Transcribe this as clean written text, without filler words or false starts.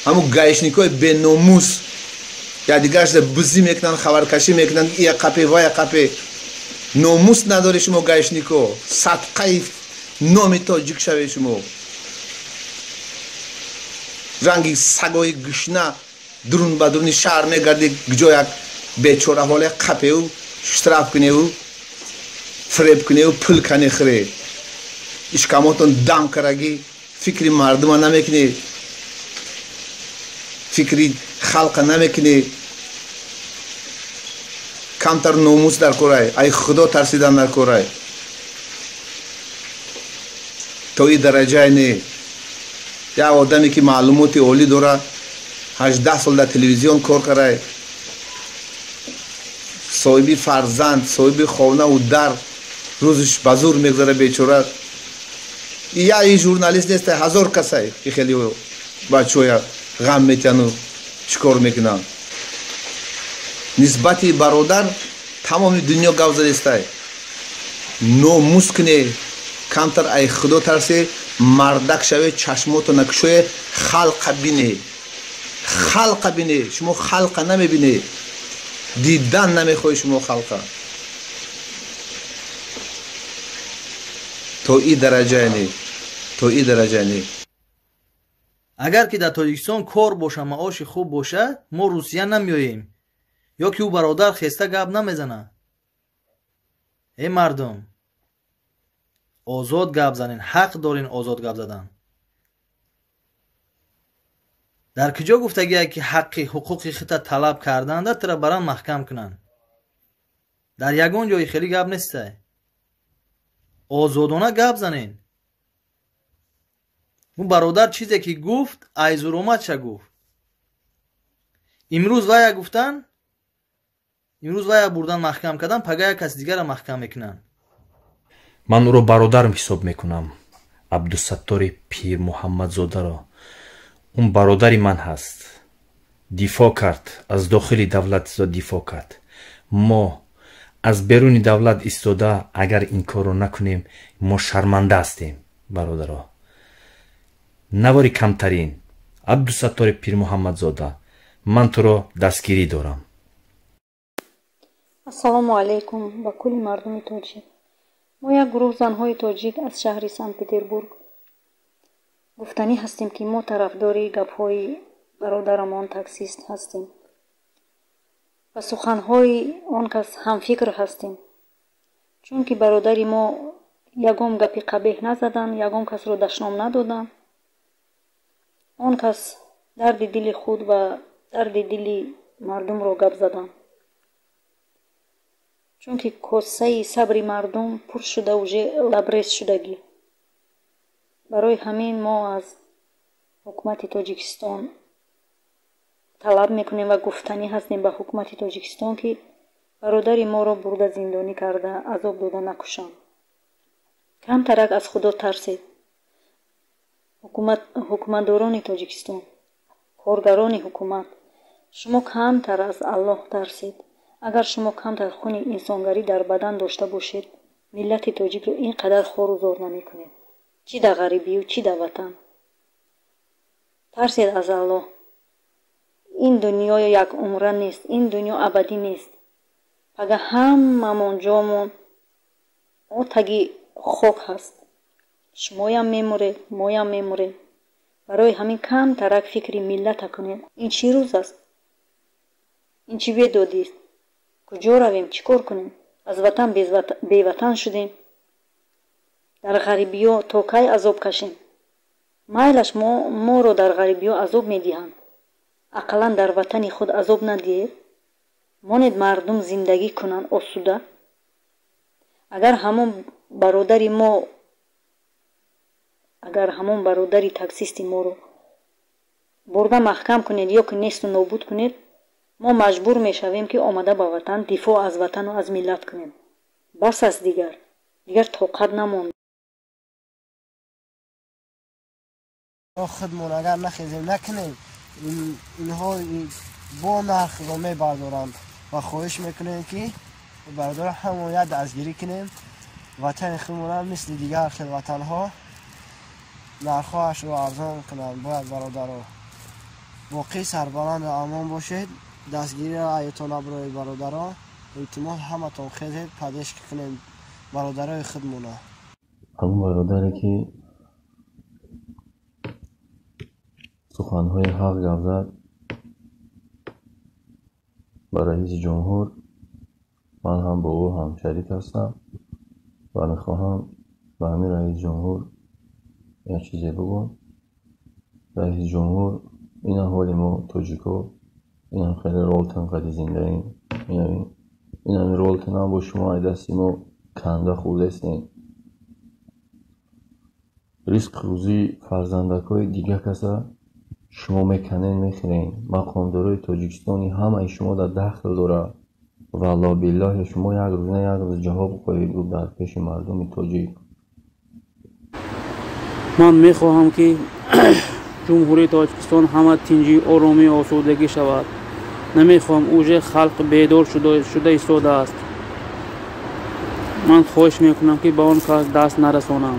Ҳамун гаишникҳои беномус якдигарашда бизӣ мекунанд, хабаркашӣ мекунанд, ия қапе, вая қапе. Номус надоред шумо гаишнико, садқаи номи тоҷик шавед шумо. Ранги сагои гушна дурун ба дуруни шаҳр мегардӣ, куҷо як бечораҳоле қапеу штраф куневу фиреб куневу пул кане хӯре. Ишкамотон дам карагӣ, фикри мардума намекунед, фикри халқа намекунед. Камтар номус дар корай, ай худо тарсидан дар корай. То и дараҷае не. Як одаме ки маълумоти олӣ дора, 18 сол дар телевизион кор карай, соҳиби фарзанд, соҳиби хонаву дар, рӯзиш ба зур мегузара бечора. Я и журналист нестай, ҳазор касай ки хеле бачаҳоя ғам метиҳану чӣ кор мекунанд. Нисбати бародар тамоми дунё гап задестай. Номус куне, камтар ай худо тарсе, мардак шаве, чашмото накушое, халқа бине. Халқа бине, шумо халқа намебине. Дидан намехоҳед шумо халқа. То и дараҷае не, то и дараҷае не. Агар ки дар Тоҷикистон кор боша, маоши хуб боша, мо Русия намеоем. Ё ки ӯ бародар хеста гап намезана. Э мардум, озод гап занен, ҳақ дорен озод гап задан. Дар куҷо гуфтагие ки ҳаққи ҳуқуқи хита талаб карданда тура баран маҳкам кунанд? Дар ягон ҷои хеле гап нестай. Озодона гап занен. Ӯ бародар чизе ки гуфт, айзуромадша гуфт. Имрӯз вая гуфтан, имрӯз вая бурдан маҳкам кардан, пага як каси дигара маҳкам мекунанд. Ман ӯро бародарам ҳисоб мекунам, Абдусаттори Пирмуҳаммадзодаро. Он бародари ман ҳаст. Дифоъ кард, аз дохили давлат дифоъ кард. Мо аз беруни давлат истода агар ин корро накунем, мо шарманда ҳастем, бародаро. Навори камтарин, Абдусаттори Пирмуҳаммадзода, ман туро дастгирӣ дорам. Ассалому алайкум ба кулли мардуми тоҷик. Мо як гурӯҳ занҳои тоҷик аз шаҳри Санкт-Петербург гуфтанӣ ҳастем, ки мо тарафдори гапҳои бародарамон таксист ҳастем. Ба суханҳои он кас ҳамфикр ҳастем. Чунки бародари мо ягон гапи қабеҳ назаданд, ягон касро дашном надоданд. Он кас дарди дили худ ва дарди дили мардумро гап заданд. Чунки косаи сабри мардум пур шуда, уже лабрез шудагӣ. Барои ҳамин мо аз ҳукумати Тоҷикистон талаб мекунем ва гуфтанӣ ҳастем ба ҳукумати Тоҷикистон, ки бародари моро бурда зиндонӣ карда, азоб дода накушанд. Камтарак аз Худо тарсед. Ҳукуматдорони Тоҷикистон, коргарони ҳукумат, шумо камтар аз Аллоҳ тарсед. Агар шумо камтар хуни инсонгарӣ дар бадан дошта бошед, миллати тоҷикро ин қадар хору зор намекунед. Чӣ дар ғарибию, чӣ дар ватан. Тарсед аз Аллоҳ. Ин дунё як умра нест, ин дунё абадӣ нест. Пага ҳамамон ҷомон отаги хок ҳаст. Шумоям мемуред, моям мемурем. Барои ҳамин камтарак фикри миллата кунед. Ин чӣ рӯз аст? Ин чӣ бедодист? Куҷо равем, чӣ кор кунем? Аз ватан беватан шудем. Дар ғарибиё то кай азоб кашем? Майлаш моро дар ғарибиё азоб медиҳанд. Ақаллан дар ватани худ азоб надиҳед. Монед мардум зиндагӣ кунанд осуда. Агар ҳамон бародари мо, агар ҳамон бародари таксисти моро бурда маҳкам кунед ё ки несту нобуд кунед, мо маҷбур мешавем, ки омада ба ватан дифоъ аз ватану аз миллат кунем. Бас аст дигар. Дигар тоқат намонд. Худмон агар нахезем накунем, инҳо бо нархро мебардоранд ва хоҳиш мекунем, ки бародаро ҳамон як дастгирӣ кунем. Ватани худмонам мисли дигар хел ватанҳо нархҳоашро арзон кунанд бояд бародаро. Боқӣ сарбаланду амон бошед. Дастгириро аётон набуроед, бародарон. Илтимос, ҳаматон хезед, поддержка кунем бародарои худмона. Ҳамон бародаре ки суханҳои ҳақ гап зад ба раиси ҷумҳур, ман ҳам бо ӯ ҳамшарик ҳастам ва мехоҳам ба ҳамин раиси ҷумҳур як чизе бигӯм. Раиси ҷумҳур, ина ҳоли мо тоҷико, инам хеле ролтон қади зиндаем, инами ролтонам бо шумо ай дасти мо канда хӯрдастем. Ризқ рӯзии фарзандакҳои дига каса шумо меканен, мехӯрен. Мақомдорои Тоҷикистони ҳамаи шумо дар дахл дорад. Валлоҳ биллоҳи, шумо як рӯз на як рӯз ҷавоб хоҳед гуфт дар пеши мардуми тоҷик. Ман мехоҳам, ки Ҷумҳурии Тоҷикистон ҳама тинҷӣ, оромӣ, осудагӣ шавад. Намехоҳам, уже халқ бедор шуда истодааст. Ман хоҳиш мекунам, ки ба он кас даст нарасонам.